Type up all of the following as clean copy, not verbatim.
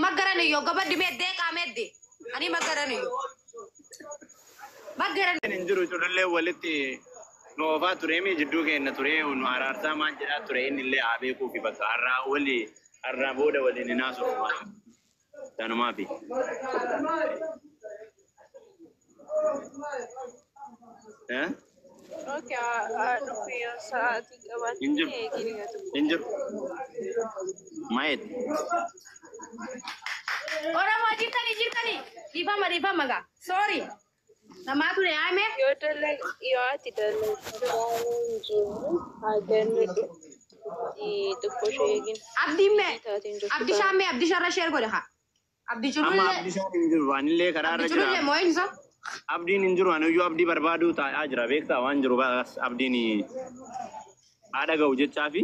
Ma garanayo gabadhi mee deeqaa meedde ani ma garanayo. Ma garanayo. Hin jiru culullee walitti nu oofaa tureemi jidduu keenya ture nu araarsaa maal jedhaa ture inni illee haa beekuu fi bakka har'aa wali har'aa booda waliin hin haasofnu. Kanumaafi. Eh? Okay, dhufu yoo sa'aatii Hin jiru. qabaatte eegini gatu. Hin jiru. Maayet. Oromoo jirtanii jirtanii dhiifama dhiifama gaa sorry namaa ture haame Yoo dalag yoo ati dalagdaa hin jiru haganni dhufutti xiqqoo ishee eegin. abdiin mee Taateen jirtu abdi ta'a. shaan mee abdi sharra sheer godhe haa abdi Amma culullee abdii isaan hin jiru. Anillee karaa abdi irra jira. culullee moo eenyu Abdiin hin jiru. Aniyyuu abdii barbaaduu taa'aa jira. Beektaa waan jiru baas abdiin haadha ga'u jechaa fi.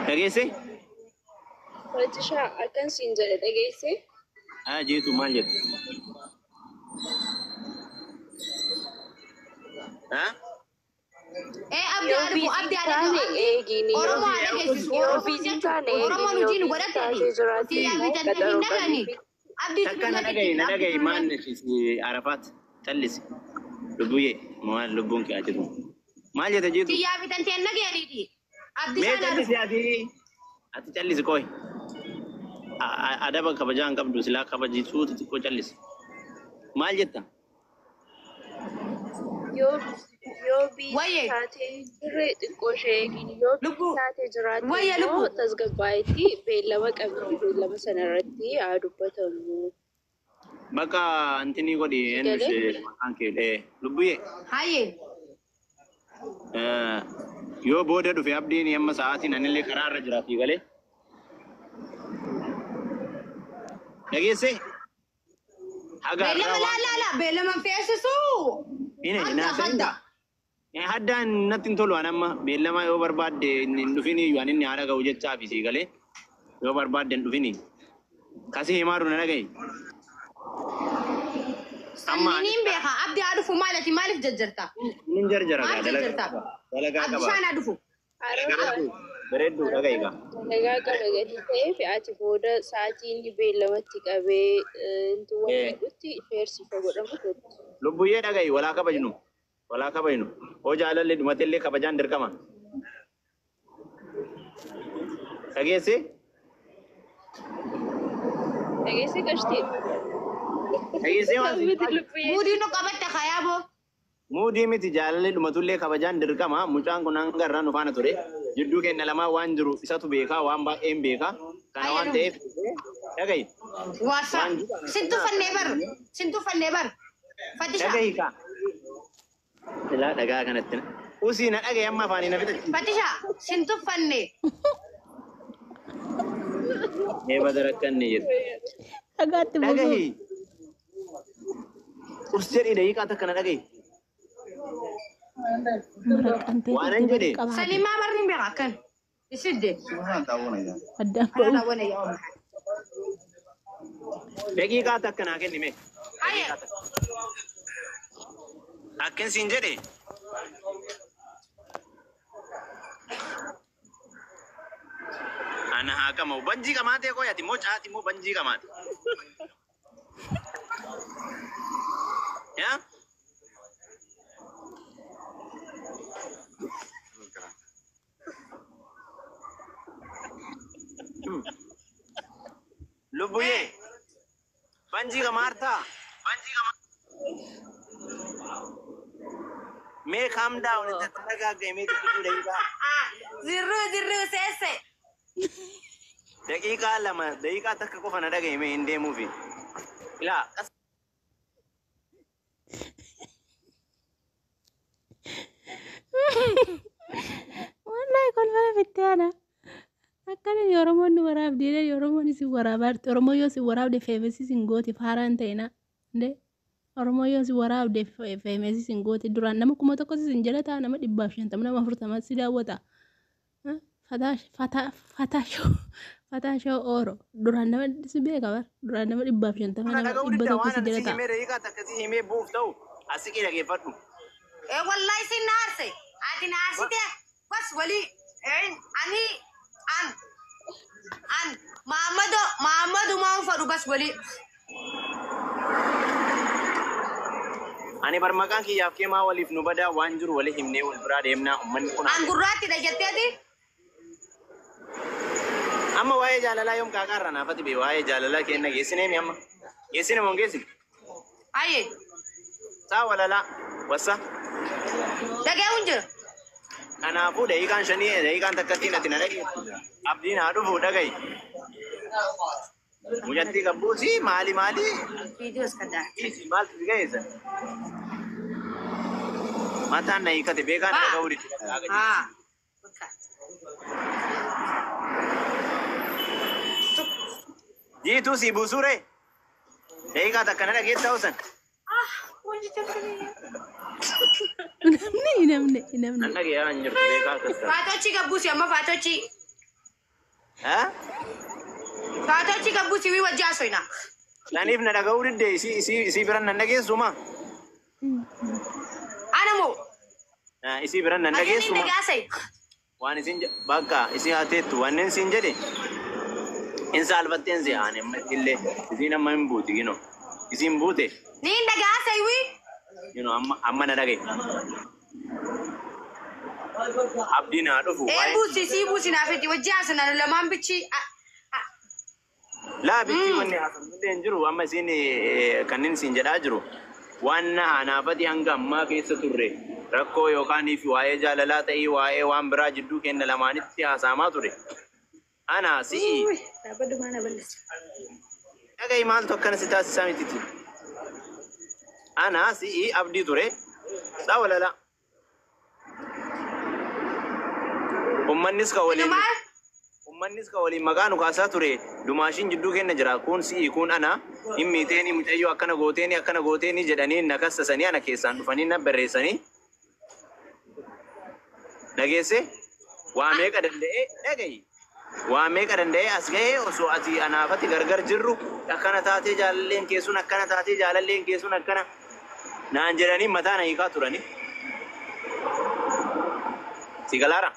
Dhageesse? Fatishaa akkan siin jedhe dhageesse. Haa jeetu maal jette? Haa? Ee abdi Yoo haa dhufu biizii abdi haa taane dhaga'u abdi eegini. Yoo Oromoo haa dhageessisu yoo Oromoo biizii jechuun taane Oromoon eegini. Yoo hojii nu biizii godhateeti taatee jiraatte siyyaa immoo bitannee hin qaxaroo dhagani qabdi. abdi Takka na culullee dhaga'i na abdi dhaga'i culullee maal si Arafaat callisi. Lubbuyyee maal lubbuun kee achitu. Maal jette jeetu? siyyaa bitantee hin dhaga'aniiti abdi Mee shaan haa dhufu callisi ati ati callisi qoy. Adaba kabajaa hin qabdu silaa kabajisuu xixiqqoo callisi. Maal jetta? Yoo yoo biizii wayyee taatee hin jirre xiqqoo ishee eegini. Yoo biizii lubbuu taatee jiraatte wayyee immoo lubbuu tasgabbaa'etti beellama qabdi. Beellama sana irratti haa dubbatamu. Bakka antinii godhi Si eenyu galee? ishee maqaan kee lubbuyyee. hayyee Yoo booda dhufe abdiin amma sa'aatiin anillee karaa irra jira fi galee. Dhageesse? Haga har'aa beellama waan laa laa laa beellama feesisu hin hadda naasa'in. hadda Haddaan natti hin tolu an amma beellama yoo barbaadde hin dhufin iyyuu an inni haadha ga'u jechaa fi sii galee yoo barbaadde hin dhufini. Kasii himaa na dhaga'i. Amma ani Sanniniin beeka abdi haa dhufu maal ati maaliif jajjarta nin jarjara maaf gaa dalagaa jajjarta qaba. Dalagaa abdi qaba. shaan haa dhufu Arafa Bareedduu dhaga'i gaa. dalagaa qaba gadi ta'eef ati booda sa'aatii inni beellamatti qabee inti waan jedhutti feersifa godhamu turte. Lubbuyyee dhaga'i walaa kabajnu. Walaa kabajnu. Hoo jaalalli dhumatillee kabajaan dirqama. Dhageesse? Dhageesse qashtii. Dhageessee waan si Miti lubbuyyee. muudii nu qabatte hayaaboo Muudii miti jaalalli dhumatullee kabajaan dirqama. Mucaan kun hanga irraa nu faana ture. Jidduu keenya lamaa waan jiru isatu beekaa waan baay'een beekaa. Kana waan Ayyaanuma. ta'eef dhaga'i. Wasa Waan jiru sintu fannee bar sintu fannee bar fatisha dhaga'i kaa. Ilaa dhagaa kanatti. Usii na dhaga'i amma afaanii na fixachiisa. fatisha sintu fannee Mee badarakkanne jedhu. Dhagaatti buusuu. Dhaga'i. Us jedhii daqiiqaa takka na dhaga'i. Maraqantee Waan an jedhe. qabaate. salimaa barni beeka akkan isidde Addaan kana ba'uu. daawwana yaa omaa Daqiiqaa takka naa kenni mee. haye Daqiiqaa takka. Akkin siin jedhe. Ana haa qamaa'u. Banjii qamaatee qoy ati moo caati moo banjii qamaate? Yaa? Lubbuyyee. Banjii qamaartaa? Mee calm down itti taragaaggae mee xiqqoo daqiiqaa. zirruu zirruu seesse Daqiiqaa lama daqiiqaa takka qofa na dhagaye mee hin deemuufi. Ilaa qas Wallahi kolfana fittee ana. Akkana Oromoon nu waraabdee Oromoon isin waraabaa Oromoo yoo isin waraabde famous isin gooti faaraa hin ta'ina. Ndee Oromoo yoo isin waraabde famous isin gooti duraan nama 1000 isin jala ta'a nama 150 nama 40 si daawwata. Fataa fataa shoo ooro duraan nama si beeka bar duraan nama 150 na nama dhaga'uu dhibba didda tokko waan si ani jala si ta'a. himee daqiiqaa takka si himee bu'uuf ta'u asiqii dhageeffadhu. ee wallahi sin na aarse ati na aarsite bas walii Ani an an Mahammadu Mahammadu maan fadhu bas walii. Ani bar maqaan kiyyaaf kee maa waliif nu badaa waan jiru walii himnee wal biraa deemnaa uummanni kun. An gurraattidha jetteeti. Amma waa'ee jaalalaa yoom qaaqaarra naafati bee waa'ee jaalalaa kenna geessineemi amma. Geessine moo hin geessine? Aye. Saa walalaa wassa. Dhaga'uun jira. Kanaafuu daqiiqaan shanii daqiiqaan takkattiin ati na dhageessu. Abdiin haa dhufu dhaga'i. Mucattii qabbuusi maali maali? Viidiyoos kan daa. Dhiisi maaltu si geessa? Mataan na hiikate beekaan dhaga'uu dide. Haa. Jiituu si buusuree? Daqiiqaa takka na dhageessa hawsan. Namni namni namni. Nan dhagayaa hin jirtu beekaa akkas ta'a. Faatochi gabbuusi amma faatochi. Haa? Faatochi gabbuusi wii wajji haasofna. Saniif na dhaga'uu didde isii isii isii biran nan dhageessuma. Ana moo? Isii biran nan Ati inni dhageessuma. dhagaasai. Waan isin bakka isii haa teettu wanneen isin jedhe in saalfatteen si ani amma illee isiin amma hin buuti gino isiin buute Ni hin dhagaasai wii. gino amma amma na dhagaye. Abdiin haa dhufu. Ee buusi sii buusi naaf itti wajji haasofna nu lamaan bichi. Laa bichi wanni haasofnullee hin jiru amma isiin kanneen isin jedhaa jiru waan na hanaafati hanga ammaa keessa turre rakkoo yookaan fi waa'ee jaalalaa ta'ii waa'ee waan biraa jidduu kenna lamaanitti haasa'amaa ture. Ana si'i dhaga'i maaltu akkana si taasisaa mititi. Ana si'i abdii ture saa walala. Ummannis ka waliin Maal? Ummannis ka waliin maqaa nu kaasaa ture dumaashiin jidduu kenna jira kun si'i kun ana hin miiteeni mucayyoo akkana gooteeni akkana gooteeni jedhanii na kassasanii ana keessaan dhufanii na barreessanii dhageesse waa meeqa danda'ee dhaga'i waa meeqa danda'ee as ga'ee osoo ati anaafati gargar jirru akkana taatee jaalalleen keessuun akkana taatee jaalalleen keessuun akkana naan jedhanii mataa na hiikaa turani. Si galaara?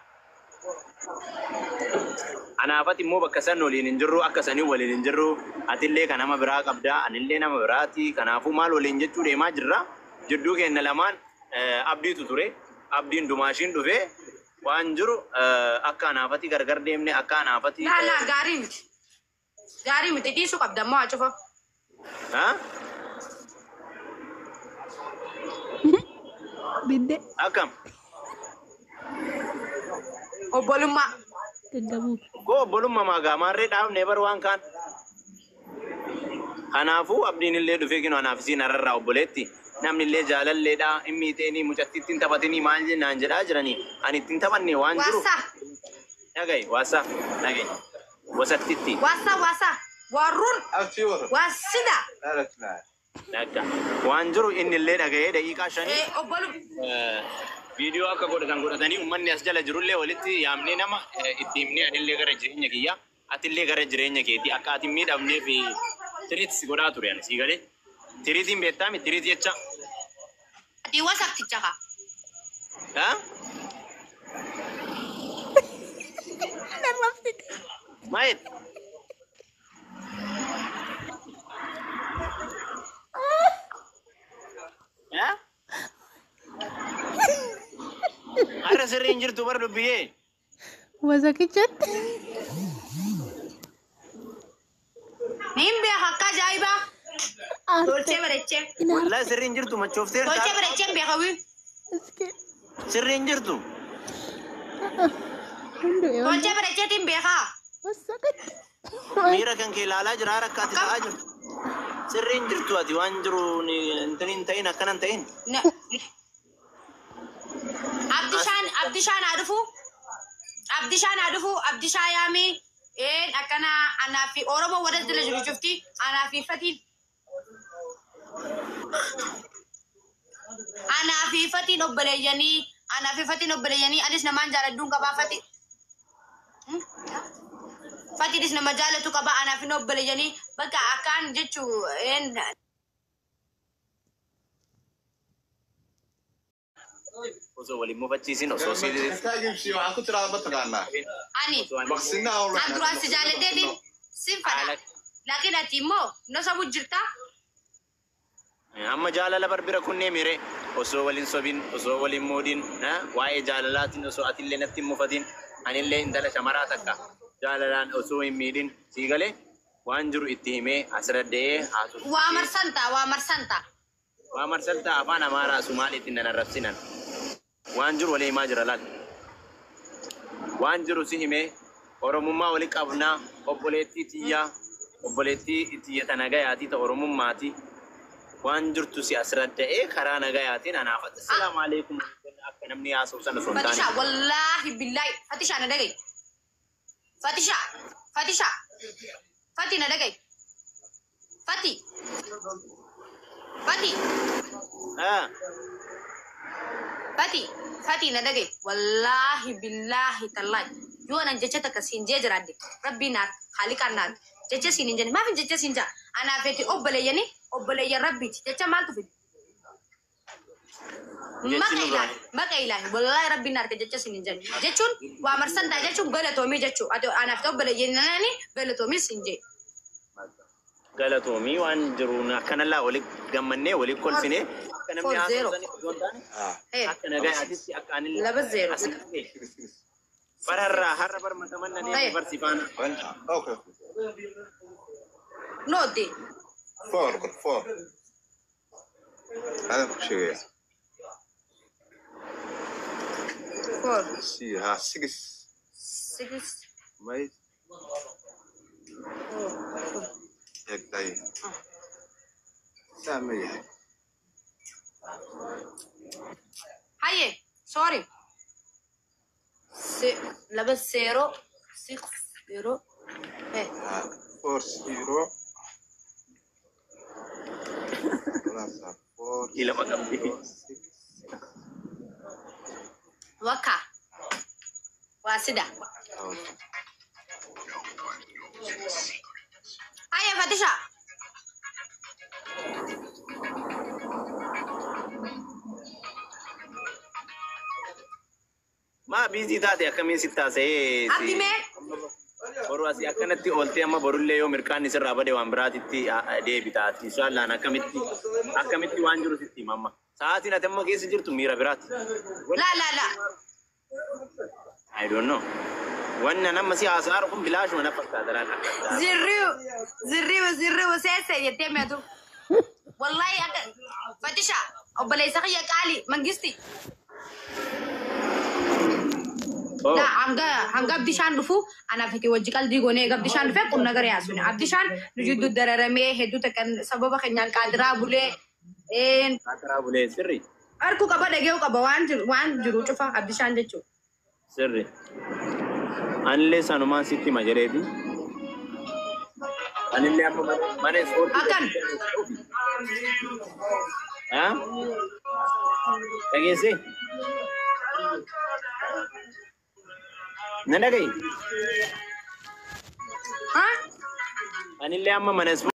Anaafati immoo bakka san waliin hin jirru akka sanii waliin hin jirru atillee kan nama biraa qabdaa anillee nama biraati kanaafuu maal waliin jechuu deemaa jirra jidduu keenya lamaan abdiitu ture abdiin dumaashiin dhufee waan jiru akka anaafati gargar deemne akka anaafati. Laa laa gaarii miti. Gaarii miti dhiisuu qabda ammoo haa cufa. Ha? Bidde Akkam? Obbolummaa. gaggabuu. Koo obbolummaa maagaa maarree dhaabnee bar waan kaan. Kanaafuu abdiin illee dhufee kinu anaaf isiin ararraa obboleetti. Namni illee jaalalleedha hin miixeenii mucattii ittiin taphatinii maal naan jedhaa jiranii. Ani ittiin taphanne waan jiru. Waasaa. Dhaga'i waasaa dhaga'i. Wasattitti. Waasaa waasaa. Warruun. Waasida. Dhagga. Waan jiru inni illee dhaga'ee daqiiqaa shanii. Obbolum. Viidiyoo akka godhatan godhatanii uummanni as jala jirullee walitti yaamnee nama itti himnee anillee gara jireenya kiyyaa atillee gara jireenya keetii akka ati hin miidhamnee fi tiriitis godhaa ture ani sii galee. Tiriitiin beektaami tiriit jecha. Ati wasakticha kaa. Ha? Maayet. Ha? Har'a sirrii hin jirtu bar dubbiyyee. Wasakichatti. Niin beeka akka ajaa'ibaa. Tolchee bareechee. Wallahi sirrii hin jirtu machoofteerta. Tolchee bareechee hin beeka wii. Sirrii hin jirtu. Tolchee bareecheetiin beekaa. Wasakitti. Miira kan kee ilaalaa jira har'a akka ati ta'aa jirtu. Sirrii hin jirtu ati waan jiru hin hin ta'in akkana hin ta'in. Abdishaan Abdishaan haa dhufu. Abdishaan haa dhufu. Abdishaa yaamii. Een akkana anaa fi Oromoo warra jala jiru cufti anaa fi fatiin. Anaa fi fatiin obboleeyyanii anaa fi fatiin obboleeyyanii anis namaan jaaladhuun qabaa fati. Fatiinis nama jaalatu qaba anaa fi obboleeyyanii bakka akkaan jechuu een. Osoo waliin mufachiisin osoo si Waxaan ku tiraahdaa mataqaanaa. Ani Maqsinaa oo an duraan si jaaladheetiin sin fadha. Laakiin ati immoo na sabu jirta. Amma jaalala barbira kunnee mire osoo waliin sobin osoo waliin moodin waa'ee jaalalaatiin osoo atillee natti hin mufatin anillee intala shamaraa takka jaalalaan osoo hin miidhin sii galee waan jiru itti himee asirra da'ee haasofsiisee. Waa marsantaa, waa marsantaa. Waa marsaltaa afaan Amaaraa Sumaaleetiin nan arrabsinan. Waan jiru walii himaa jira laal. Waan jiru si himee Oromummaa wali qabnaa obboleettii tiyyaa obboleettii tiyya ta nagayaatii ta Oromummaati. Waan jirtu si asirra da'ee karaa nagayaatiin anaafata. Salaamu alaikum akka namni haasa'u sana osoo hin taane. Fatisha, wallaahi billahi. Fatisha, na dhaga'i. Fatisha, Fatisha. Fati, na dhaga'i. Fati. Fati. Ah, Fati. Fati, na dhaga'i. Wallaahi billahi tallahi. Yoo anan jecha takka siin jee jiraadde rabbii naat haaliqaan naat jecha siin hin jenne maaf hin jecha siin jaa anaaf eti obboleeyyani obboleeyyan rabbiiti jecha maaltu fide? Jechi Maqa nu ilaahi, maqa ilaahi, wallaahi rabbiin na arge jecha siin hin jenne jechuun waa marsantaa jechuun galatoomii jechuu ati anaaf ta'u obboleeyyanani galatoomii siin jee. Galatoomii waan jiru akkanallaa wali gammannee wali kolfinee akka namni 4-0. haasa'u sana osoo hin taane akka nagayaatitti akka anillee 2-0. asirra bararraa har'a barmataman na deemu barsiifaana. Okay. Nooti. Four, four. Adan ku sheegaya. 4. Si ha six. 6. May egday. Saa ma yahay. Haye, sorry. 2 0 6 0. Ha 4 0. Four. Ilama qabdi. 6. Waka. Waa sida. Okay. Haye, Fatisha. Maa busy taate akkamiin sitti haasa'ee Abdi mee? Boru asii akkanatti ooltee amma borullee yoo mirqaanni sirraa bade waan biraatitti deebitaati. Inshaallaan akkamitti akkamitti waan jiru sitti hima amma. Sa'aatiin ati amma keessa jirtu miira biraati. La la la. I don't know. Wanna nama si haasa'aa kun bilaashuma na fakkaata laal akka. Zirriu, zirriu, zirriu seese jettee meetu. Wallahi akka Fatisha obboleessa kiyya qaali mangisti. Oh. La hanga hanga Abdishaan dhufu anaaf itti wajji qaldii goonee eega Abdishaan dhufee qubna gara yaasune. Abdishaan nu jidduu dararamee hedduu takkan sababa keenyaan qaadiraa bulee een Kaataraa bulee sirri. Harkuu qaba, dhaga'uu qaba waan jiru cufa Abdishaan jechuudha. Sirri. Anillee sanumaan sitti hima jedheeti. Anillee amma mana ispoortii. Akkan. Haa? Dhageessee? Na dhaga'i. Haa? Anillee amma mana ispoortii.